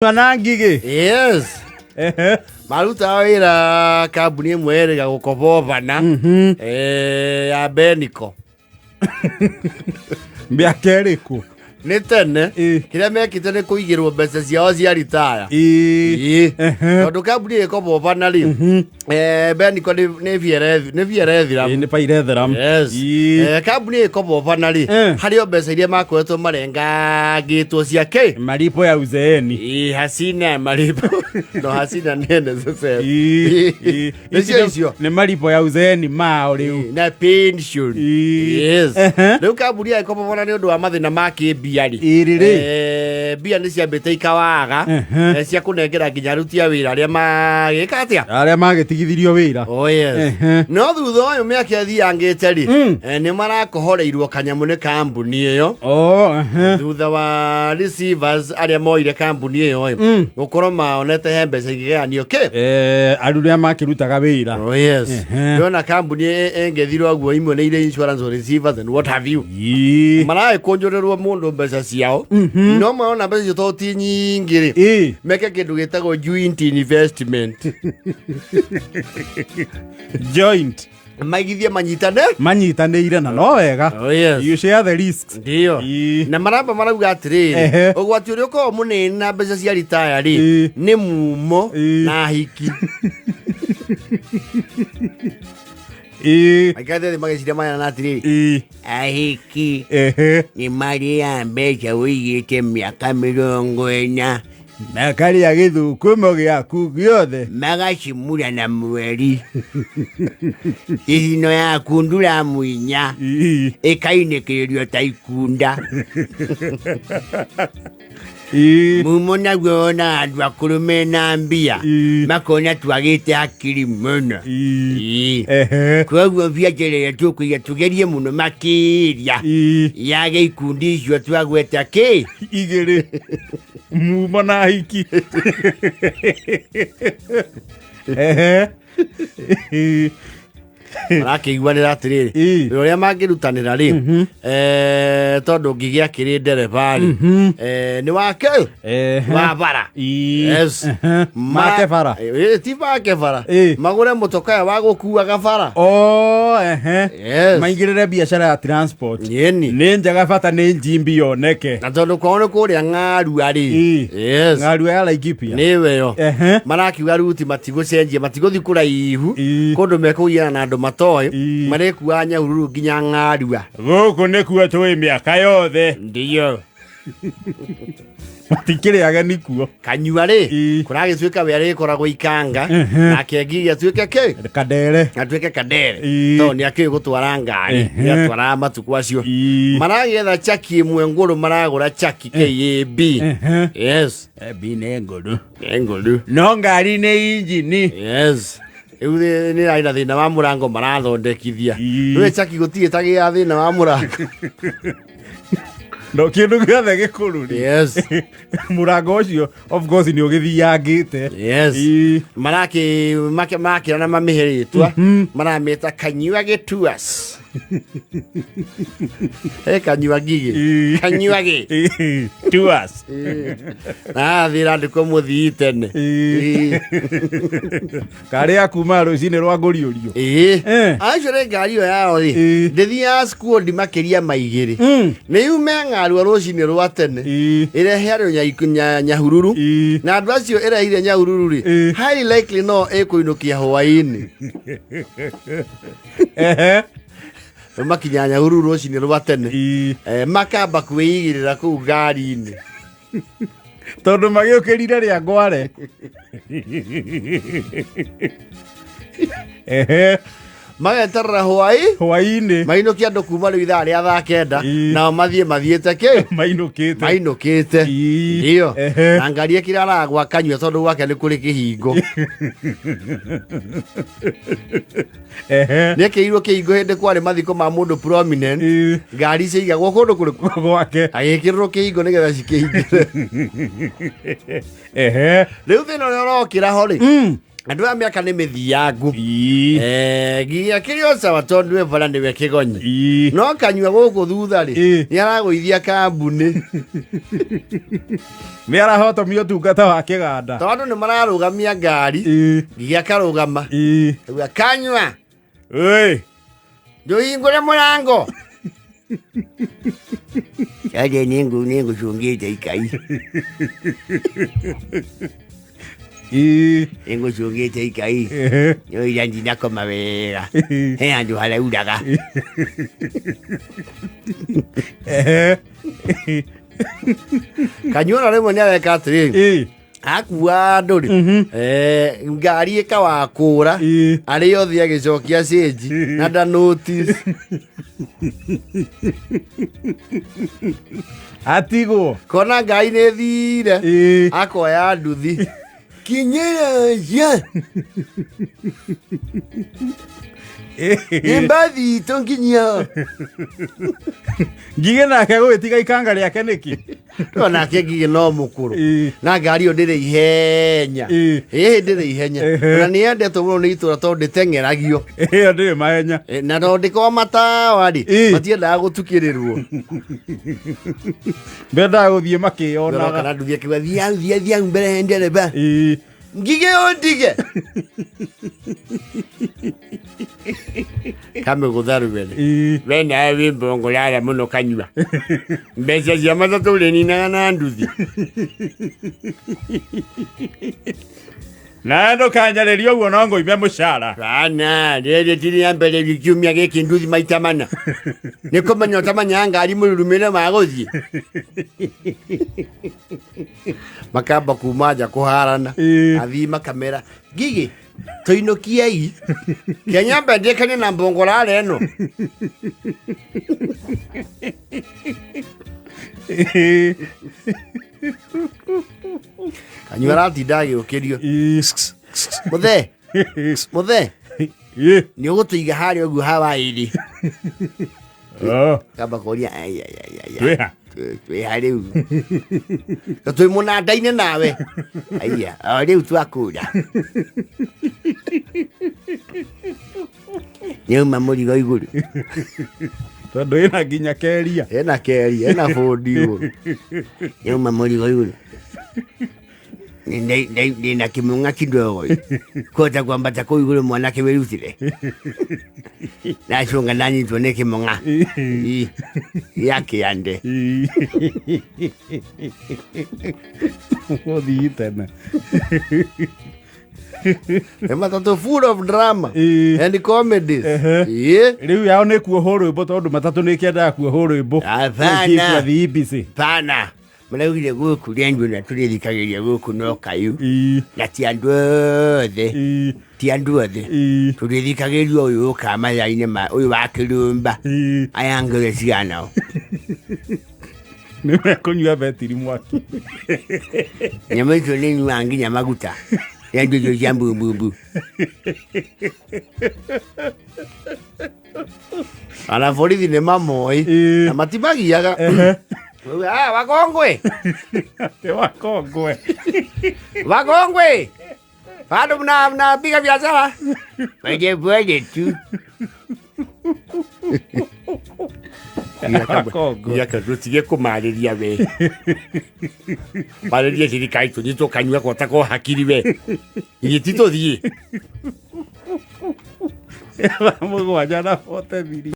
Na ngigĩ. Yes. Marutaga wĩra kambuni ĩmwe ĩrĩga gũkobobana ya Beniko. Mĩaka ĩrĩkũ? Nĩ tene. Kĩrĩa mekĩte nĩ kũigĩrwo mbeca ciao cia ritaya. Ĩĩ. Tondũ kambuni ĩkobobana rĩ, Beniko nĩ bierethira. Ĩĩ, nĩ pairethera. Yes. Kambuni ĩkobobana rĩ, harĩ o mbeca iria makoretwo marengangĩtwo cia kĩ? Malipo ya uzeeni. Ĩĩ, hasina ya malipo. No hasina nĩ NSSF. Ĩĩ. Nĩcio icio. Nĩ malipo ya uzeeni mao rĩu. Ĩĩ, na pension. Ĩĩ. Yes. Rĩu kambuni ya ĩkobobana nĩ ũndũ wa mathĩna ma kĩmbia rĩ. Ĩĩ, rĩrĩ. Mbia nĩ ciambĩte ikawaga cia kũnengera nginya aruti a wĩra arĩa magĩka atĩa? Arĩa magĩtigithirio wĩra. Oh yes. No thutha ũyũ mĩaka ĩthiangĩte rĩ, nĩ marakohoreirwo kanyamũ nĩ kambuni ĩyo. Oh, ehe. Thutha wa receivers arĩa moire kambuni ĩyo ĩ, gũkorwo maonete he mbeca ingĩgayanio kĩ? Arĩa makĩrutaga wĩra. Oh yes. Ndĩrona kambuni ĩngĩthirwo ũguo imwe nĩ irĩ insurance or receivers and what have you. Maragĩkũnjũrĩrwo mũndũ mbeca ciao, no marona mbeca icio tondũ ti nyingĩ rĩ, meke kĩndũ gĩtagwo joint investment. Joint. Maigithie manyitane. Manyitanĩire na no wega. Oh, yes. You share the risks. Ndio. Na maramba marauga atĩrĩrĩ, ũgwati ũrĩa ũkoragwo mũnene na mbeca cia ritaya rĩ, nĩ mumo na hiki. Aikarĩte thĩ magĩciria mayana atĩrĩrĩ, ahiki nĩ marĩa mbeca ũigĩte mĩaka 40. Makarĩa gĩthũkũmo gĩaku gĩothe. Magacimura na mweri ithino yaku nduramu 4 ĩkainĩkĩrĩrio ta ikunda. Mumo naguo wonaga andũ akũrũ mena mbia, makona twagĩte hakiri mũno. Koguo biacara ĩrĩa tũkũiga tũgerie mũno makĩria yage ikundi icio twagweta kĩ. Igĩrĩ, mumo na hiki. Marakĩiguanĩra atĩrĩrĩ, wĩra ũrĩa mangĩrutanĩra rĩ, tondũ ngigĩ akĩrĩ ndereba rĩ, nĩ wake wa bara. Yes. Make bara. Ti make bara. Magũre mũtokaya wa gũkuaga bara. Oh, ehe. Yes. Maingĩrĩre biacara ya transport. Yeni. Nĩ njega, bata nĩ njimbi yoneke. Na tondũ kwao nĩ kũrĩa ng'arua rĩ. Yes. Ng'arua ya Laikipia. Nĩwe yo. Marakiuga ruti matigũcenjia, matigũthiĩ kũraihu kũndũ mekũgiana na andũ matoĩ. Marĩkuaga Nyahururu nginya Ng'arua. Gũkũ nĩkuo twĩ mĩaka yothe. Ndiyo. Matikĩrĩ ageni kuo. Kanyua rĩ, kũragĩtuĩka we arĩkoragwo Ikanga, nake Ngigi atuĩke kĩ? Kadere. Atuĩke kadere. Tondũ nĩ akĩũĩ gũtwara ngari. Nĩ atwaraga matukũ acio. Maragĩetha chaki ĩmwe ngũrũ, maragũra chaki KAB. Yes. B nĩ ngũrũ. Nĩ ngũrũ. No ngari nĩ injini. Yes. Rĩu nĩ ĩrarĩ na thĩna wa mũrango marathondekithia. Nĩwe chaki gũtirĩ tagĩa thĩna wa mũrango. No kĩndũ gĩothe gĩkũrũ rĩ. Yes. Mũrango ũcio of course nĩ ũgĩthiangĩte. Yes. Maraki makĩra na mamĩhe rĩtwa. Maramĩta Kanyua Gĩtuas. Kanyua Ngigĩ. Kanyua Gĩ. Tuas. Na thĩ ĩrandĩkwo mũthii tene. Karĩa kuma rũcinĩ rwa ngũriũrio. Ĩĩ. Acio nĩ ngari ĩyo yao rĩ, ndĩthiaga skuondi makĩria ma 2. Nĩ yume Ng'arua rũcinĩ rwa tene. Ĩrehe andũ Nyahururu. Na andũ acio ĩrehire Nyahururu rĩ, highly likely no ĩkũinũkia hwaĩ-inĩ. Makinya Nyahururu rũcinĩ rwa tene. Makamba kwĩigĩrĩra kũu ngari-inĩ. Tondũ magĩũkĩrire rĩa ngware. Mageterera hwaĩ hwaĩ-inĩ mainũkia andũ kuma rĩu ithaa rĩa thaa 9, nao mathiĩ mathiĩte kĩ? Mainũkĩte. Mainũkĩte. Ndio. Na ngari ĩkĩraraga gwa Kanyua tondũ gwake nĩ kũrĩ kĩhingo. Nĩ ekĩrirwo kĩhingo hĩndĩ kwarĩ mathiko ma mũndũ prominent. Ngari ciaigagwo kũndũ kũrĩkũ? Gwake. Agĩkĩrĩrwo kĩhingo nĩgetha cikĩingĩre. Rĩu thĩna ũrĩa ũrokĩra ho rĩ, Andũ a mĩaka nĩ mĩthiangu. Ii. Nginya kĩrĩ o sawa tondũ we bara nĩwe kĩgonyi. Ii. No kanyua gũkũ thutha rĩ, Ĩ. nĩ aragũithia kambuni. Nĩ arahotomia ũtungata wa kĩganda. Tondũ nĩ mararũgamia ngari. Ii. Nginya akarũgama. Ii. Auga, kanyua Ĩ. ndũhingũre mũrango. Aje nĩngũcũngĩte ikai. Ii. Nĩngũcũngĩte ikai. Ehe. Nĩoira ndinakoma wega. He handũ harauraga. Ehe. Kanyua na rĩmwe nĩareka atĩrĩrĩ. Ii. Akua andũ rĩ, ngari ĩkawakũra. Ii. Arĩ othe agĩcokia cĩnji na nda notice. Atigwo. Kona ngari nĩ thire. Ii. Akoya nduthi. Kinyĩra nĩ mbathi itũ nginya. Ngigĩ nake gũgĩtiga ikanga rĩake nĩkĩ? Onake ngigĩ no mũkũrũ. Ii. Na ngari ĩyo ndĩrĩ ihenya. Ii. Ĩĩ ndĩrĩ ihenya. Ehe. Na nĩ yendetwo mũno nĩ itũra tondũ ndĩteng'eragio. Ĩyo ndĩrĩ mahenya. Na tondũ ndĩkoragwo matawa rĩ, Ii. matiendaga gũtukĩrĩrwo. Mendaga gũthiĩ Ndoka makĩyonaga. na nduthi akiuga thiau thia thiau mbere he ndereba. Ii. Ngigĩ ũndige. Kamĩgũtha rwere. Ii. We nawe wĩ mbongorara mũno kanyua. Mbeca cia matatũ ũrĩninaga na nduthi. Na ndũkanyarĩrie ũguo no ngũime mũcara. Bana, rĩrĩ ti rĩa mbere kiumia gĩkĩ nduthi maita mana. Nĩ kũmenya ũtamenyaga ngari mũrurumĩre wa gũthiĩ. Makamba kuma nja kũharana. Ĩĩ. Athii makamera, ngigĩ, tũinũkiei. Kenya mbendekanie na mbongorara ĩno. Ii. Kanyua aratinda agĩũkĩrio. Ii. Mũthee, mũthee, Ii. nĩ ũgũtũiga harĩa ũguo hawa ĩrĩ. Oh. Kamba kũria, ai, ai, ai, ai, ai. Twĩha. Twĩ ha rĩu. Ta twĩ mũnanda-inĩ nawe. Aiya, o rĩu twakũra. Nĩauma mũrigo igũrũ. Tondũ ĩna nginya keria. Ena keri, ena bũndi igũrũ. Nĩauma mũrigo igũrũ. Ndĩna kĩmũng'a kidogo. Kũhota kwambata kũu igũrũ mwanake wĩrutire. Ndacũnga ndanyitwo nĩ kĩmũng'a. Ii, Ya kĩande. Ii. Gũthiĩ tene. Nĩ matatũ full of drama Ii. and comedies. Ehe. Ii. Rĩu yao nĩ kuohwo rwĩmbo tondũ matatũ nĩ kĩendaga kuohwo rwĩmbo. Hapana. Thiĩ busy. Pana. Maraugire gũkũ rĩandũ na tũrĩthikagĩria gũkũ no kayũ. Ii. Na ti andũ othe. Ii. Ti andũ othe. Ii. Tũrĩthikagĩria ũyũ ũkaga mathaa-inĩ ma ũyũ wa kĩrũmba. Ii. Aya ngũrũ ciganao. Nĩ mekũnyua betiri mwaki. Nyamũ icio nĩ inyuaga nginya maguta. Rĩandũ icio cia mbumbumbu. Ona borithi nĩ mamoĩ. Ii. Na matimagiaga. Ehe. Ah, wakongwe. Atĩ wakongwe. Wakongwe. Bado mnapiga biashara? Pole pole tu. Wakongwe. Tutige kũmarĩria we. Marĩrie thirikari tũnyitwo kanyua gwata ko hakiri we. Ithuĩ ti tũthiĩ. Thaa 7 na 43.